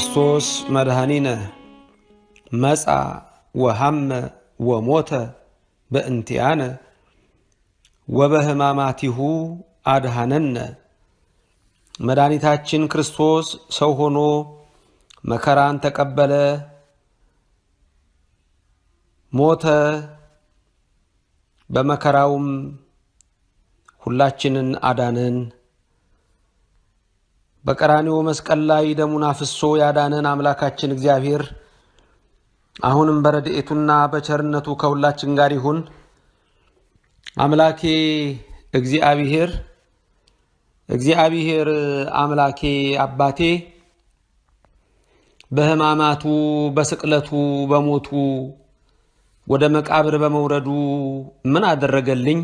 ክርስቶስ መድኃኒነ መጻ ወሐመ ወሞተ በእንቲአነ ወበሕማማቲሁ አድኀነነ። መድኃኒታችን ክርስቶስ ሰው ሆኖ መከራን ተቀበለ፣ ሞተ፣ በመከራውም ሁላችንን አዳነን። በቀራንዮ መስቀል ላይ ደሙን አፍሶ ያዳነን አምላካችን እግዚአብሔር አሁንም በረድኤቱና በቸርነቱ ከሁላችን ጋር ይሁን። አምላኬ እግዚአብሔር እግዚአብሔር አምላኬ አባቴ በሕማማቱ በስቅለቱ በሞቱ ወደ መቃብር በመውረዱ ምን አደረገልኝ?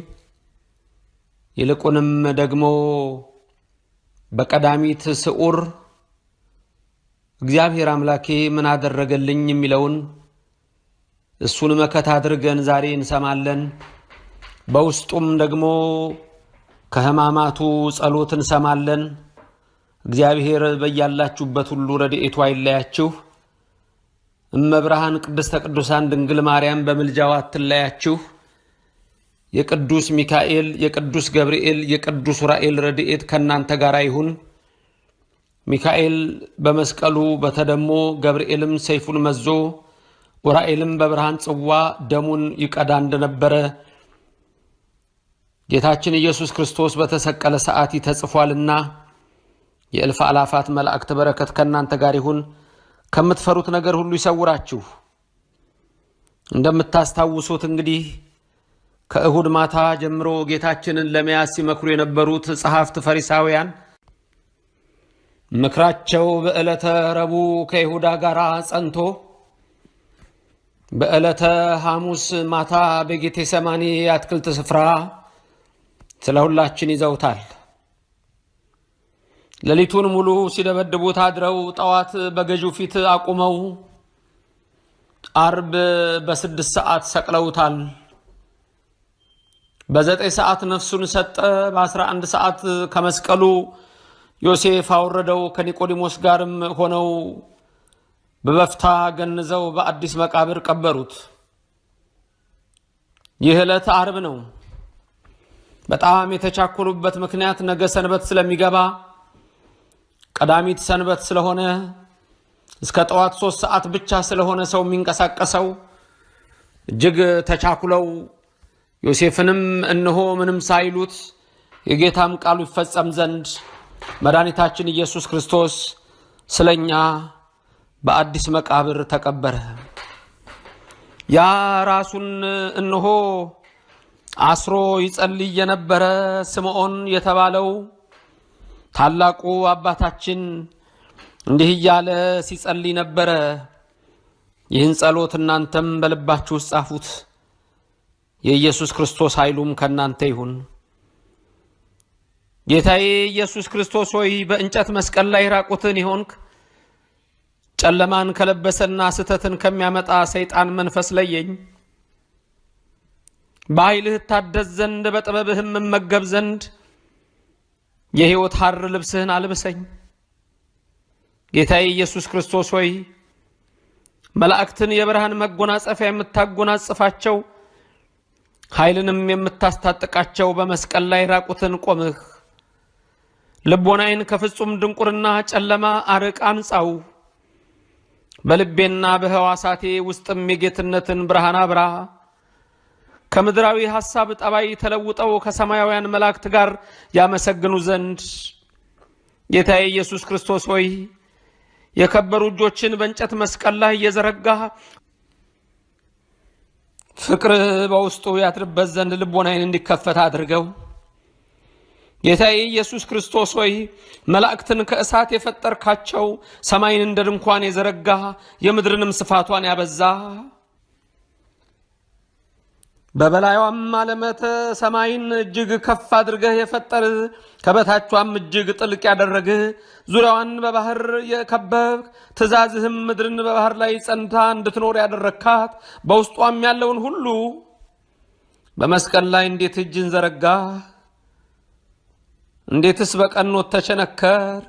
ይልቁንም ደግሞ በቀዳሚት ስዑር እግዚአብሔር አምላኬ ምን አደረገልኝ የሚለውን እሱን መከታ አድርገን ዛሬ እንሰማለን። በውስጡም ደግሞ ከሕማማቱ ጸሎት እንሰማለን። እግዚአብሔር በያላችሁበት ሁሉ ረድኤቱ አይለያችሁ። እመብርሃን ቅድስተ ቅዱሳን ድንግል ማርያም በምልጃዋ አትለያችሁ። የቅዱስ ሚካኤል፣ የቅዱስ ገብርኤል፣ የቅዱስ ዑራኤል ረድኤት ከእናንተ ጋር ይሁን። ሚካኤል በመስቀሉ በተደሞ፣ ገብርኤልም ሰይፉን መዞ፣ ዑራኤልም በብርሃን ጽዋ ደሙን ይቀዳ እንደነበረ ጌታችን ኢየሱስ ክርስቶስ በተሰቀለ ሰዓት ተጽፏልና የእልፍ አላፋት መላእክት በረከት ከእናንተ ጋር ይሁን። ከምትፈሩት ነገር ሁሉ ይሰውራችሁ። እንደምታስታውሱት እንግዲህ ከእሁድ ማታ ጀምሮ ጌታችንን ለመያዝ ሲመክሩ የነበሩት ጸሐፍት ፈሪሳውያን ምክራቸው በዕለተ ረቡዕ ከይሁዳ ጋር ጸንቶ በዕለተ ሐሙስ ማታ በጌቴሰማኒ የአትክልት ስፍራ ስለ ሁላችን ይዘውታል። ሌሊቱን ሙሉ ሲደበድቡት አድረው ጠዋት በገዢው ፊት አቁመው አርብ በ6 ሰዓት ሰቅለውታል። በ9 ሰዓት ነፍሱን ሰጠ። በ11 ሰዓት ከመስቀሉ ዮሴፍ አወረደው። ከኒቆዲሞስ ጋርም ሆነው በበፍታ ገንዘው በአዲስ መቃብር ቀበሩት። ይህ ዕለት አርብ ነው። በጣም የተቻኮሉበት ምክንያት ነገ ሰንበት ስለሚገባ፣ ቀዳሚት ሰንበት ስለሆነ፣ እስከ ጠዋት 3 ሰዓት ብቻ ስለሆነ ሰው የሚንቀሳቀሰው፣ እጅግ ተቻኩለው ዮሴፍንም እነሆ ምንም ሳይሉት የጌታም ቃሉ ይፈጸም ዘንድ መድኃኒታችን ኢየሱስ ክርስቶስ ስለኛ በአዲስ መቃብር ተቀበረ። ያ ራሱን እነሆ አስሮ ይጸልይ የነበረ ስምዖን የተባለው ታላቁ አባታችን እንዲህ እያለ ሲጸልይ ነበረ። ይህን ጸሎት እናንተም በልባችሁ ውስጥ ጻፉት። የኢየሱስ ክርስቶስ ኃይሉም ከእናንተ ይሁን። ጌታዬ ኢየሱስ ክርስቶስ ሆይ፣ በእንጨት መስቀል ላይ ራቁትን የሆንክ፣ ጨለማን ከለበሰና ስህተትን ከሚያመጣ ሰይጣን መንፈስ ለየኝ። በኃይልህ እታደስ ዘንድ፣ በጥበብህም እመገብ ዘንድ የሕይወት ሐር ልብስህን አልብሰኝ። ጌታዬ ኢየሱስ ክርስቶስ ሆይ፣ መላእክትን የብርሃን መጎናጸፊያ የምታጎናጽፋቸው፣ ኃይልንም የምታስታጥቃቸው፣ በመስቀል ላይ ራቁትን ቆምህ። ልቦናዬን ከፍጹም ድንቁርና ጨለማ አርቅ፣ አንጻው። በልቤና በሕዋሳቴ ውስጥም የጌትነትን ብርሃን አብራ። ከምድራዊ ሐሳብ ጠባይ ተለውጠው ከሰማያውያን መላእክት ጋር ያመሰግኑ ዘንድ፣ ጌታዬ ኢየሱስ ክርስቶስ ሆይ፣ የከበሩ እጆችን በእንጨት መስቀል ላይ እየዘረጋህ ፍቅርህ በውስጡ ያድርበት ዘንድ ልቦናዬን እንዲከፈት አድርገው። ጌታዬ ኢየሱስ ክርስቶስ ሆይ፣ መላእክትን ከእሳት የፈጠርካቸው፣ ሰማይን እንደ ድንኳን የዘረጋ፣ የምድርንም ስፋቷን ያበዛ፣ በበላይዋም ዓለመተ ሰማይን እጅግ ከፍ አድርገህ የፈጠርህ፣ ከበታቿም እጅግ ጥልቅ ያደረግህ፣ ዙሪያዋን በባህር የከበብክ፣ ትእዛዝህም ምድርን በባህር ላይ ጸንታ እንድትኖር ያደረግካት፣ በውስጧም ያለውን ሁሉ፣ በመስቀል ላይ እንዴት እጅን ዘረጋህ? እንዴትስ በቀኖት ተቸነከርህ?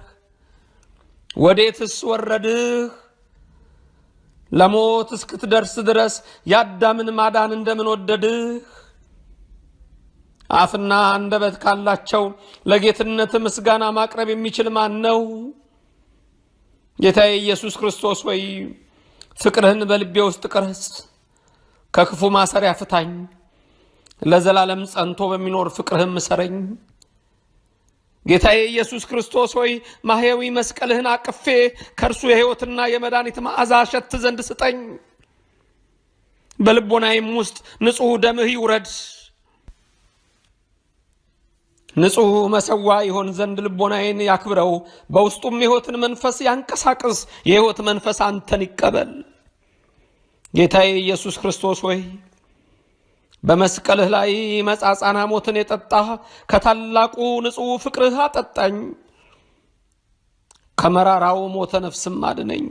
ወዴትስ ወረድህ? ለሞት እስክትደርስ ድረስ የአዳምን ማዳን እንደምን ወደድህ? አፍና አንደበት ካላቸው ለጌትነት ምስጋና ማቅረብ የሚችል ማን ነው? ጌታዬ ኢየሱስ ክርስቶስ ወይ ፍቅርህን በልቤ ውስጥ ቅረጽ፣ ከክፉ ማሰሪያ ፍታኝ፣ ለዘላለም ጸንቶ በሚኖር ፍቅርህም እሰረኝ። ጌታዬ ኢየሱስ ክርስቶስ ሆይ ማሕየዊ መስቀልህን አቅፌ ከእርሱ የሕይወትና የመድኃኒት መዓዛ እሸት ዘንድ ስጠኝ። በልቦናዬም ውስጥ ንጹሕ ደምህ ይውረድ። ንጹሕ መሰዋ ይሆን ዘንድ ልቦናዬን ያክብረው፣ በውስጡም የሕይወትን መንፈስ ያንቀሳቅስ። የሕይወት መንፈስ አንተን ይቀበል። ጌታዬ ኢየሱስ ክርስቶስ ሆይ በመስቀልህ ላይ መጻጻና ሞትን የጠጣህ ከታላቁ ንጹሕ ፍቅርህ አጠጣኝ፣ ከመራራው ሞተ ነፍስም አድነኝ።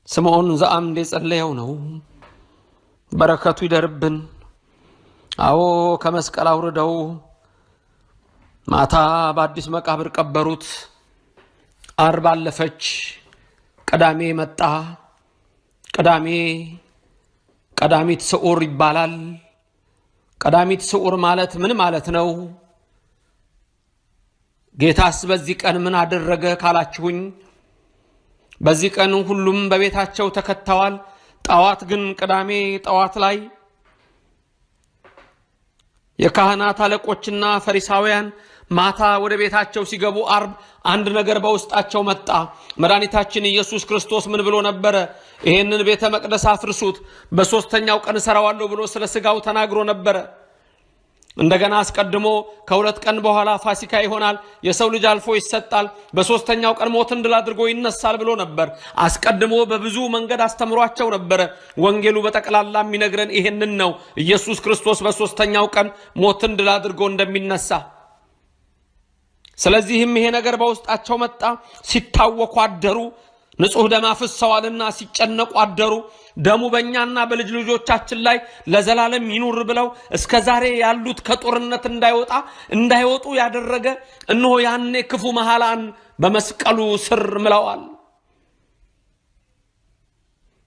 ስምዖን ዘአምድ የጸለየው ነው። በረከቱ ይደርብን። አዎ ከመስቀል አውርደው ማታ በአዲስ መቃብር ቀበሩት። ዓርብ አለፈች፣ ቅዳሜ መጣ። ቅዳሜ ቀዳሚት ስዑር ይባላል። ቀዳሚት ስዑር ማለት ምን ማለት ነው? ጌታስ በዚህ ቀን ምን አደረገ ካላችሁኝ፣ በዚህ ቀን ሁሉም በቤታቸው ተከተዋል። ጠዋት ግን ቅዳሜ ጠዋት ላይ የካህናት አለቆችና ፈሪሳውያን ማታ ወደ ቤታቸው ሲገቡ ዓርብ አንድ ነገር በውስጣቸው መጣ። መድኃኒታችን ኢየሱስ ክርስቶስ ምን ብሎ ነበረ? ይሄንን ቤተ መቅደስ አፍርሱት፣ በሦስተኛው ቀን እሰራዋለሁ ብሎ ስለ ሥጋው ተናግሮ ነበረ። እንደገና አስቀድሞ ከ2 ቀን በኋላ ፋሲካ ይሆናል፣ የሰው ልጅ አልፎ ይሰጣል፣ በሦስተኛው ቀን ሞትን ድል አድርጎ ይነሳል ብሎ ነበር። አስቀድሞ በብዙ መንገድ አስተምሯቸው ነበረ። ወንጌሉ በጠቅላላ የሚነግረን ይሄንን ነው፣ ኢየሱስ ክርስቶስ በሦስተኛው ቀን ሞትን ድል አድርጎ እንደሚነሳ። ስለዚህም ይሄ ነገር በውስጣቸው መጣ። ሲታወኩ አደሩ። ንጹሕ ደም አፍስሰዋልና ሲጨነቁ አደሩ። ደሙ በእኛና በልጅ ልጆቻችን ላይ ለዘላለም ይኑር ብለው እስከ ዛሬ ያሉት ከጦርነት እንዳይወጡ ያደረገ እነሆ ያኔ ክፉ መሐላን በመስቀሉ ስር ምለዋል።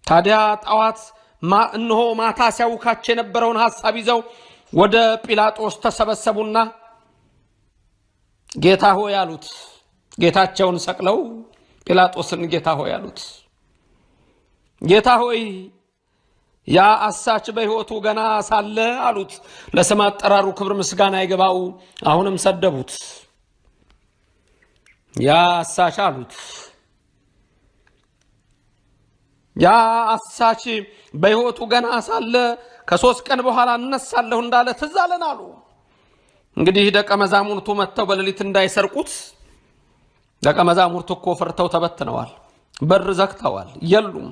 ታዲያ ጠዋት እነሆ ማታ ሲያውካቸው የነበረውን ሐሳብ ይዘው ወደ ጲላጦስ ተሰበሰቡና ጌታ ሆይ አሉት። ጌታቸውን ሰቅለው ጲላጦስን ጌታ ሆይ አሉት። ጌታ ሆይ ያ አሳች በሕይወቱ ገና ሳለ አሉት። ለስም አጠራሩ ክብር ምስጋና ይገባው። አሁንም ሰደቡት። ያ አሳች አሉት። ያ አሳች በሕይወቱ ገና ሳለ ከ3 ቀን በኋላ እነሳለሁ እንዳለ ትዝ አለን አሉ። እንግዲህ ደቀ መዛሙርቱ መጥተው በሌሊት እንዳይሰርቁት፣ ደቀ መዛሙርቱ እኮ ፈርተው ተበትነዋል፣ በር ዘግተዋል፣ የሉም።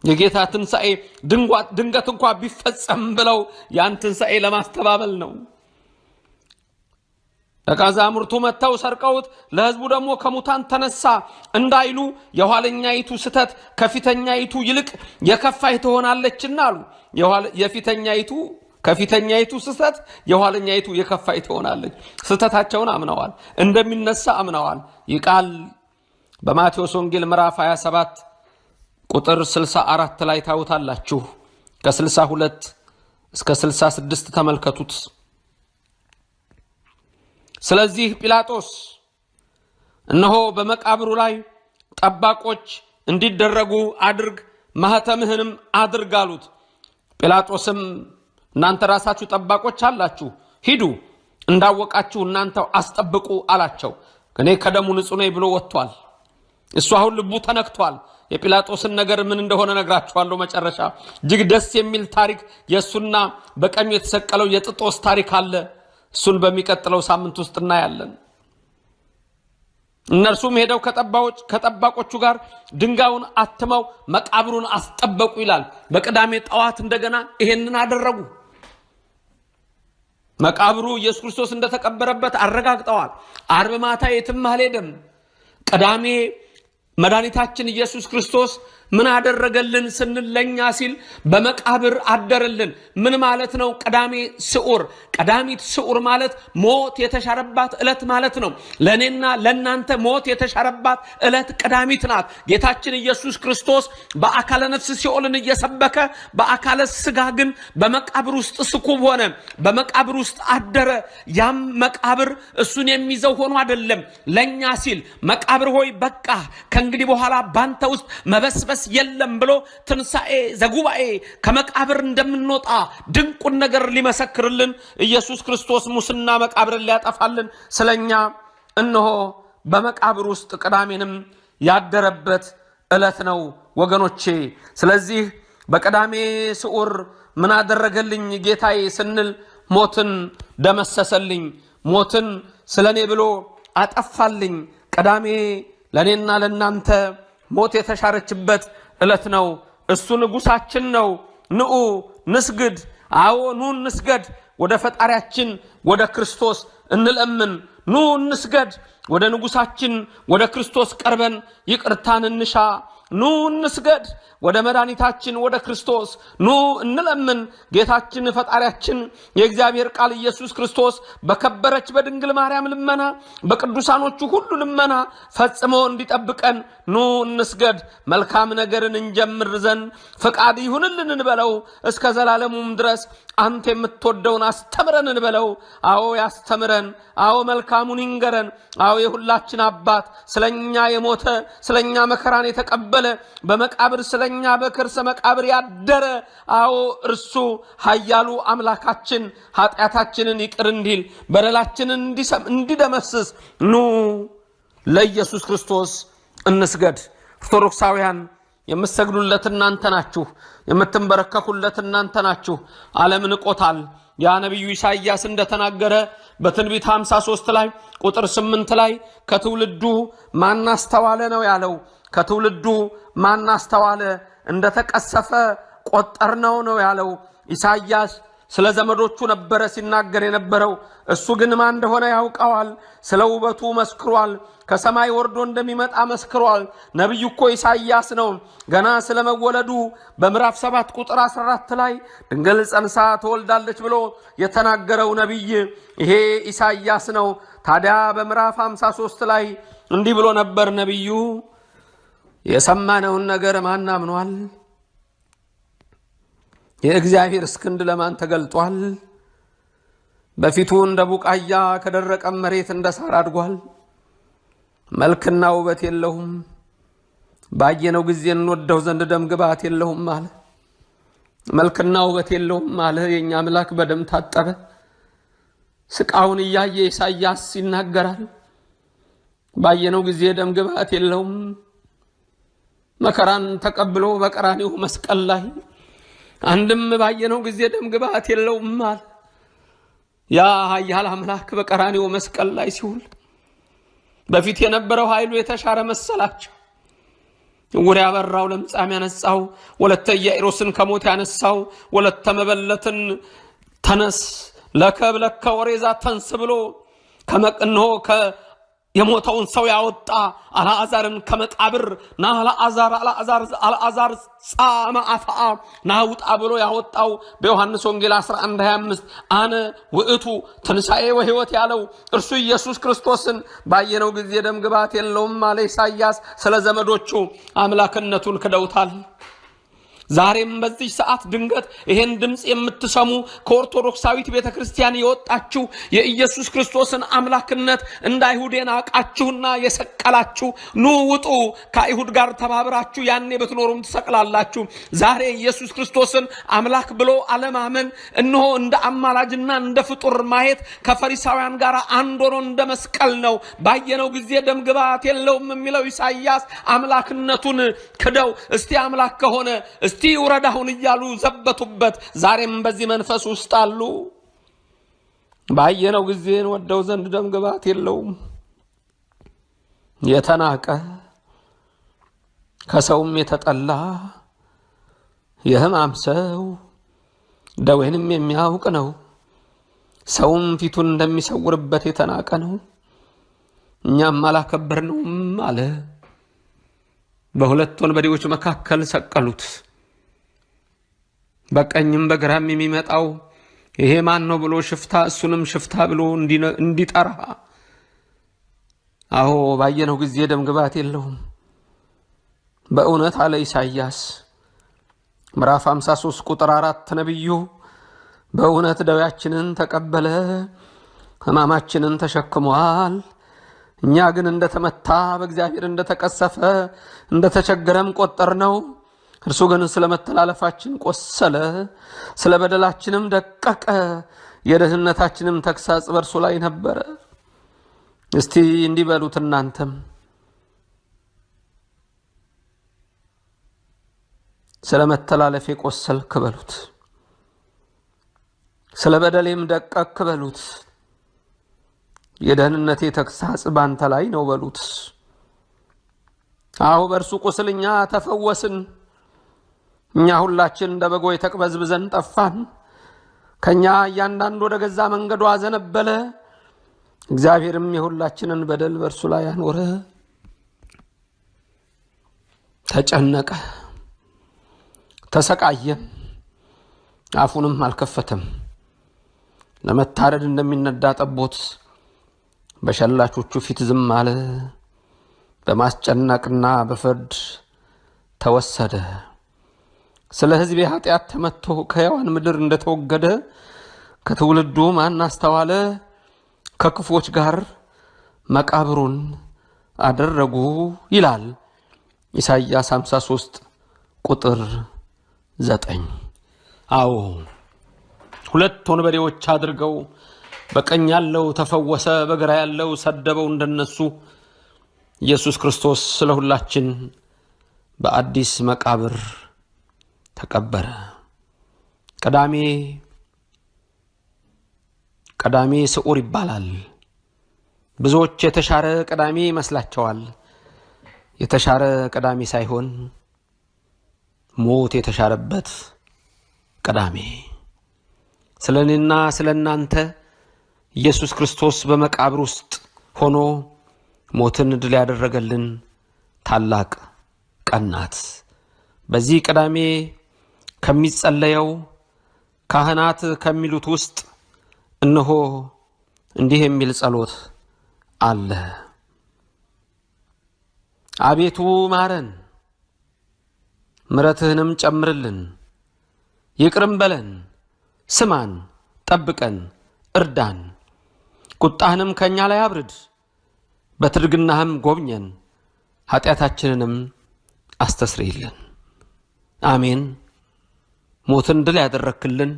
የጌታ ትንሣኤ ድንገት እንኳ ቢፈጸም ብለው ያን ትንሣኤ ለማስተባበል ነው። ደቀ መዛሙርቱ መጥተው ሰርቀውት ለሕዝቡ ደግሞ ከሙታን ተነሳ እንዳይሉ የኋለኛይቱ ስተት ከፊተኛይቱ ይልቅ የከፋይ ትሆናለችና አሉ። የፊተኛይቱ ከፊተኛይቱ ስተት የኋለኛይቱ የከፋይ ትሆናለች። ስተታቸውን አምነዋል፣ እንደሚነሳ አምነዋል። ይህ ቃል በማቴዎስ ወንጌል ምዕራፍ 27 ቁጥር 64 ላይ ታዩታላችሁ። ከ62 እስከ 66 ተመልከቱት። ስለዚህ ጲላጦስ እነሆ በመቃብሩ ላይ ጠባቆች እንዲደረጉ አድርግ፣ ማህተምህንም አድርግ አሉት። ጲላጦስም እናንተ ራሳችሁ ጠባቆች አላችሁ፣ ሂዱ እንዳወቃችሁ እናንተው አስጠብቁ አላቸው። እኔ ከደሙ ንጹሕ ነኝ ብሎ ወጥቷል። እሱ አሁን ልቡ ተነክቷል። የጲላጦስን ነገር ምን እንደሆነ ነግራችኋለሁ መጨረሻ። እጅግ ደስ የሚል ታሪክ የእሱና በቀኙ የተሰቀለው የጥጦስ ታሪክ አለ። እሱን በሚቀጥለው ሳምንት ውስጥ እናያለን። እነርሱም ሄደው ከጠባቆቹ ጋር ድንጋዩን አትመው መቃብሩን አስጠበቁ ይላል። በቅዳሜ ጠዋት እንደገና ይሄንን አደረጉ። መቃብሩ ኢየሱስ ክርስቶስ እንደተቀበረበት አረጋግጠዋል። ዓርብ ማታ የትም አልሄደም። ቅዳሜ መድኃኒታችን ኢየሱስ ክርስቶስ ምን አደረገልን ስንል ለኛ ሲል በመቃብር አደረልን። ምን ማለት ነው? ቀዳሜ ስዑር፣ ቀዳሚት ስዑር ማለት ሞት የተሻረባት ዕለት ማለት ነው። ለእኔና ለእናንተ ሞት የተሻረባት ዕለት ቀዳሚት ናት። ጌታችን ኢየሱስ ክርስቶስ በአካለ ነፍስ ሲኦልን እየሰበከ በአካለ ስጋ ግን በመቃብር ውስጥ ስኩብ ሆነ፣ በመቃብር ውስጥ አደረ። ያም መቃብር እሱን የሚይዘው ሆኖ አይደለም፣ ለእኛ ሲል መቃብር ሆይ በቃ ከእንግዲህ በኋላ ባንተ ውስጥ መበስበስ የለም ብሎ ትንሣኤ ዘጉባኤ ከመቃብር እንደምንወጣ ድንቁን ነገር ሊመሰክርልን ኢየሱስ ክርስቶስ ሙስና መቃብርን ሊያጠፋልን ስለኛ እነሆ በመቃብር ውስጥ ቅዳሜንም ያደረበት ዕለት ነው ወገኖቼ። ስለዚህ በቀዳሜ ስዑር ምን አደረገልኝ ጌታዬ ስንል ሞትን ደመሰሰልኝ፣ ሞትን ስለኔ ብሎ አጠፋልኝ። ቅዳሜ ለእኔና ለእናንተ ሞት የተሻረችበት ዕለት ነው። እሱ ንጉሳችን ነው። ንዑ ንስግድ። አዎ ኑ እንስገድ። ወደ ፈጣሪያችን ወደ ክርስቶስ እንለምን። ኑ እንስገድ። ወደ ንጉሳችን ወደ ክርስቶስ ቀርበን ይቅርታን እንሻ። ኑ እንስገድ። ወደ መድኃኒታችን ወደ ክርስቶስ ኑ እንለምን። ጌታችን ፈጣሪያችን የእግዚአብሔር ቃል ኢየሱስ ክርስቶስ በከበረች በድንግል ማርያም ልመና በቅዱሳኖቹ ሁሉ ልመና ፈጽሞ እንዲጠብቀን ኑ እንስገድ። መልካም ነገርን እንጀምር ዘንድ ፈቃድ ይሁንልን እንበለው። እስከ ዘላለሙም ድረስ አንተ የምትወደውን አስተምረን እንበለው። አዎ ያስተምረን። አዎ መልካሙን ይንገረን። አዎ የሁላችን አባት ስለኛ የሞተ ስለኛ መከራን የተቀበለ በመቃብር ስለኛ በከርሰ መቃብር ያደረ አዎ እርሱ ኃያሉ አምላካችን ኃጢአታችንን ይቅር እንዲል በደላችንን እንዲደመስስ ኑ ለኢየሱስ ክርስቶስ እንስገድ። ኦርቶዶክሳውያን የምትሰግዱለት እናንተ ናችሁ፣ የምትንበረከኩለት እናንተ ናችሁ። ዓለም ንቆታል። ያ ነቢዩ ኢሳይያስ እንደተናገረ በትንቢት 53 ላይ ቁጥር 8 ላይ ከትውልዱ ማን አስተዋለ ነው ያለው። ከትውልዱ ማን አስተዋለ? እንደተቀሰፈ ቆጠርነው ነው ያለው። ኢሳይያስ ስለ ዘመዶቹ ነበረ ሲናገር የነበረው። እሱ ግን ማን እንደሆነ ያውቀዋል። ስለ ውበቱ መስክሯል። ከሰማይ ወርዶ እንደሚመጣ መስክሯል። ነቢዩ እኮ ኢሳይያስ ነው። ገና ስለ መወለዱ በምዕራፍ 7 ቁጥር 14 ላይ ድንግል ጸንሳ ትወልዳለች ብሎ የተናገረው ነቢይ ይሄ ኢሳይያስ ነው። ታዲያ በምዕራፍ 53 ላይ እንዲህ ብሎ ነበር ነቢዩ፣ የሰማነውን ነገር ማን አምኗል? የእግዚአብሔር ክንድ ለማን ተገልጧል? በፊቱ እንደ ቡቃያ ከደረቀ መሬት እንደ ሳር አድጓል። መልክና ውበት የለውም፣ ባየነው ጊዜ እንወደው ዘንድ ደም ግባት የለውም አለ። መልክና ውበት የለውም አለ። የእኛ አምላክ በደም ታጠበ። ስቃውን እያየ ኢሳይያስ ይናገራል። ባየነው ጊዜ ደም ግባት የለውም። መከራን ተቀብሎ በቀራንዮ መስቀል ላይ አንድም ባየነው ጊዜ ደም ግባት የለውም አለ። ያ ኃያል አምላክ በቀራንዮ መስቀል ላይ ሲውል በፊት የነበረው ኃይሉ የተሻረ መሰላቸው። ዕውር ያበራው፣ ለምጻም ያነጻው፣ ወለተ ኢያኢሮስን ከሞት ያነሳው፣ ወለተ መበለትን ተነስ ለከብ ለከ ወሬዛ ተንስ ብሎ ከመቅኖ የሞተውን ሰው ያወጣ አልዓዛርን ከመቃብር ና አልዓዛር አልዓዛር አልዓዛር ጻመ አፍአ ና ውጣ ብሎ ያወጣው በዮሐንስ ወንጌል 11:25 አነ ውእቱ ትንሣኤ ወሕይወት ያለው እርሱ ኢየሱስ ክርስቶስን ባየነው ጊዜ ደም ግባት የለውም አለ ኢሳይያስ። ስለ ዘመዶቹ አምላክነቱን ክደውታል። ዛሬም በዚህ ሰዓት ድንገት ይሄን ድምፅ የምትሰሙ ከኦርቶዶክሳዊት ቤተ ክርስቲያን የወጣችሁ የኢየሱስ ክርስቶስን አምላክነት እንደ አይሁድ የናቃችሁና የሰቀላችሁ ኑ ውጡ። ከአይሁድ ጋር ተባብራችሁ ያኔ ብትኖሩም ትሰቅላላችሁ። ዛሬ ኢየሱስ ክርስቶስን አምላክ ብሎ አለማመን፣ እነሆ እንደ አማላጅና እንደ ፍጡር ማየት ከፈሪሳውያን ጋር አንድ ሆኖ እንደ መስቀል ነው። ባየነው ጊዜ ደም ግባት የለውም የሚለው ኢሳይያስ አምላክነቱን ክደው እስቲ አምላክ ከሆነ እስቲ ውረድ አሁን እያሉ ዘበቱበት። ዛሬም በዚህ መንፈስ ውስጥ አሉ። ባየነው ጊዜ እንወደው ዘንድ ደም ግባት የለውም። የተናቀ ከሰውም የተጠላ የሕማም ሰው ደዌንም የሚያውቅ ነው። ሰውም ፊቱን እንደሚሰውርበት የተናቀ ነው። እኛም አላከበርነውም አለ። በሁለት ወንበዴዎች መካከል ሰቀሉት። በቀኝም በግራም የሚመጣው ይሄ ማን ነው ብሎ ሽፍታ እሱንም ሽፍታ ብሎ እንዲጠራ። አዎ ባየነው ጊዜ ደም ግባት የለውም። በእውነት አለ ኢሳይያስ ምዕራፍ 53 ቁጥር 4 ነቢዩ፣ በእውነት ደዌያችንን ተቀበለ፣ ሕማማችንን ተሸክሟል። እኛ ግን እንደተመታ በእግዚአብሔር እንደተቀሰፈ እንደተቸገረም ቆጠር ነው። እርሱ ግን ስለ መተላለፋችን ቆሰለ፣ ስለ በደላችንም ደቀቀ፣ የደህንነታችንም ተግሣጽ በእርሱ ላይ ነበረ። እስቲ እንዲህ በሉት እናንተም፣ ስለ መተላለፌ ቆሰልክ በሉት፣ ስለ በደሌም ደቀክ በሉት፣ የደህንነቴ ተግሣጽ ባንተ ላይ ነው በሉት። አዎ በእርሱ ቁስል እኛ ተፈወስን። እኛ ሁላችን እንደ በጎች ተቅበዝብዘን ጠፋን። ከኛ እያንዳንዱ ወደ ገዛ መንገዱ አዘነበለ። እግዚአብሔርም የሁላችንን በደል በእርሱ ላይ አኖረ። ተጨነቀ፣ ተሰቃየም፣ አፉንም አልከፈተም። ለመታረድ እንደሚነዳ ጠቦት በሸላቾቹ ፊት ዝም አለ። በማስጨነቅና በፍርድ ተወሰደ። ስለ ሕዝቤ ኃጢአት ተመትቶ ከሕያዋን ምድር እንደተወገደ ከትውልዱ ማን አስተዋለ? ከክፎች ጋር መቃብሩን አደረጉ ይላል ኢሳይያስ 53 ቁጥር 9። አዎ ሁለት ወንበዴዎች አድርገው በቀኝ ያለው ተፈወሰ፣ በግራ ያለው ሰደበው። እንደነሱ ኢየሱስ ክርስቶስ ስለ ሁላችን በአዲስ መቃብር ተቀበረ። ቀዳሜ ቀዳሜ ስዑር ይባላል። ብዙዎች የተሻረ ቀዳሜ ይመስላቸዋል። የተሻረ ቀዳሜ ሳይሆን ሞት የተሻረበት ቀዳሜ። ስለ እኔና ስለ እናንተ ኢየሱስ ክርስቶስ በመቃብር ውስጥ ሆኖ ሞትን ድል ያደረገልን ታላቅ ቀን ናት። በዚህ ቅዳሜ ከሚጸለየው ካህናት ከሚሉት ውስጥ እነሆ እንዲህ የሚል ጸሎት አለ። አቤቱ ማረን፣ ምሕረትህንም ጨምርልን፣ ይቅርም በለን፣ ስማን፣ ጠብቀን፣ እርዳን፣ ቁጣህንም ከእኛ ላይ አብርድ፣ በትድግናህም ጎብኘን፣ ኃጢአታችንንም አስተስርይልን። አሜን። ሞትን ድል ያደረክልን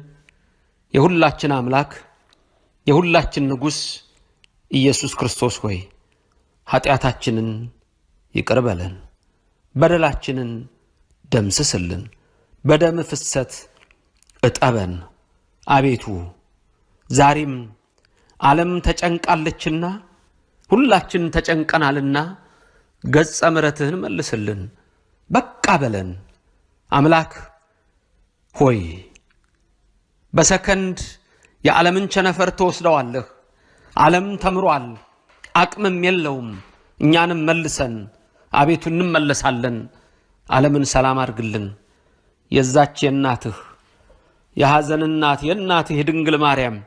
የሁላችን አምላክ የሁላችን ንጉሥ ኢየሱስ ክርስቶስ ሆይ ኃጢአታችንን ይቅር በለን፣ በደላችንን ደምስስልን፣ በደም ፍሰት እጠበን። አቤቱ ዛሬም ዓለም ተጨንቃለችና ሁላችን ተጨንቀናልና ገጸ ምሕረትህን መልስልን፣ በቃ በለን። አምላክ ሆይ በሰከንድ የዓለምን ቸነፈር ትወስደዋለህ። ዓለም ተምሯል፣ አቅምም የለውም። እኛንም መልሰን አቤቱ እንመለሳለን። ዓለምን ሰላም አድርግልን። የዛች የእናትህ የሐዘን እናት የእናትህ የድንግል ማርያም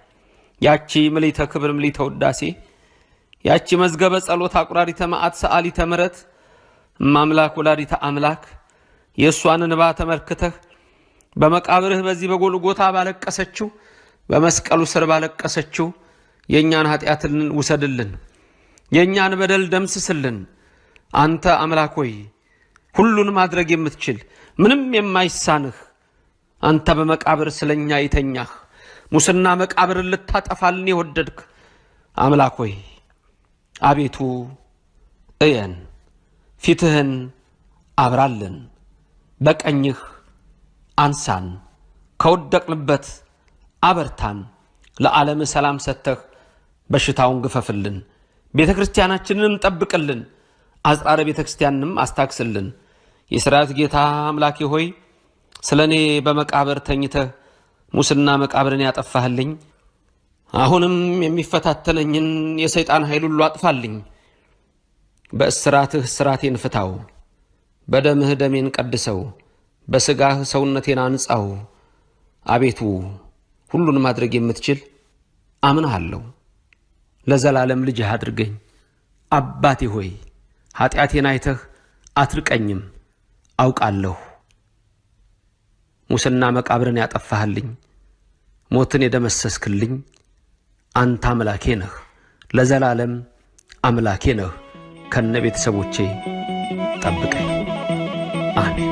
ያቺ ምልዕተ ክብር ምልዕተ ውዳሴ ያቺ መዝገበ ጸሎት አቁራሪተ መዓት ሰዓሊተ ምሕረት እማምላክ ወላዲተ አምላክ የእሷን እንባ ተመልክተህ በመቃብርህ በዚህ በጎልጎታ ባለቀሰችው በመስቀሉ ስር ባለቀሰችው የእኛን ኃጢአትን ውሰድልን፣ የእኛን በደል ደምስስልን። አንተ አምላክ ሆይ ሁሉን ማድረግ የምትችል ምንም የማይሳንህ አንተ በመቃብር ስለኛ የተኛህ ሙስና መቃብርን ልታጠፋልን የወደድክ አምላክ ሆይ አቤቱ እየን፣ ፊትህን አብራልን፣ በቀኝህ አንሳን፣ ከወደቅንበት አበርታን። ለዓለም ሰላም ሰጥተህ በሽታውን ግፈፍልን፣ ቤተ ክርስቲያናችንንም ጠብቅልን፣ አጽራረ ቤተ ክርስቲያንንም አስታክስልን። የሠራዊት ጌታ አምላኬ ሆይ ስለ እኔ በመቃብር ተኝተህ ሙስና መቃብርን ያጠፋህልኝ አሁንም የሚፈታተነኝን የሰይጣን ኃይል ሁሉ አጥፋልኝ። በእስራትህ እስራቴን ፍታው፣ በደምህ ደሜን ቀድሰው፣ በሥጋህ ሰውነቴን አንጻው። አቤቱ ሁሉን ማድረግ የምትችል አምንሃለሁ። ለዘላለም ልጅህ አድርገኝ። አባቴ ሆይ ኃጢአቴን አይተህ አትርቀኝም አውቃለሁ። ሙስና መቃብርን ያጠፋህልኝ፣ ሞትን የደመሰስክልኝ አንተ አምላኬ ነህ፣ ለዘላለም አምላኬ ነህ። ከነ ቤተሰቦቼ ጠብቀኝ። አሜን።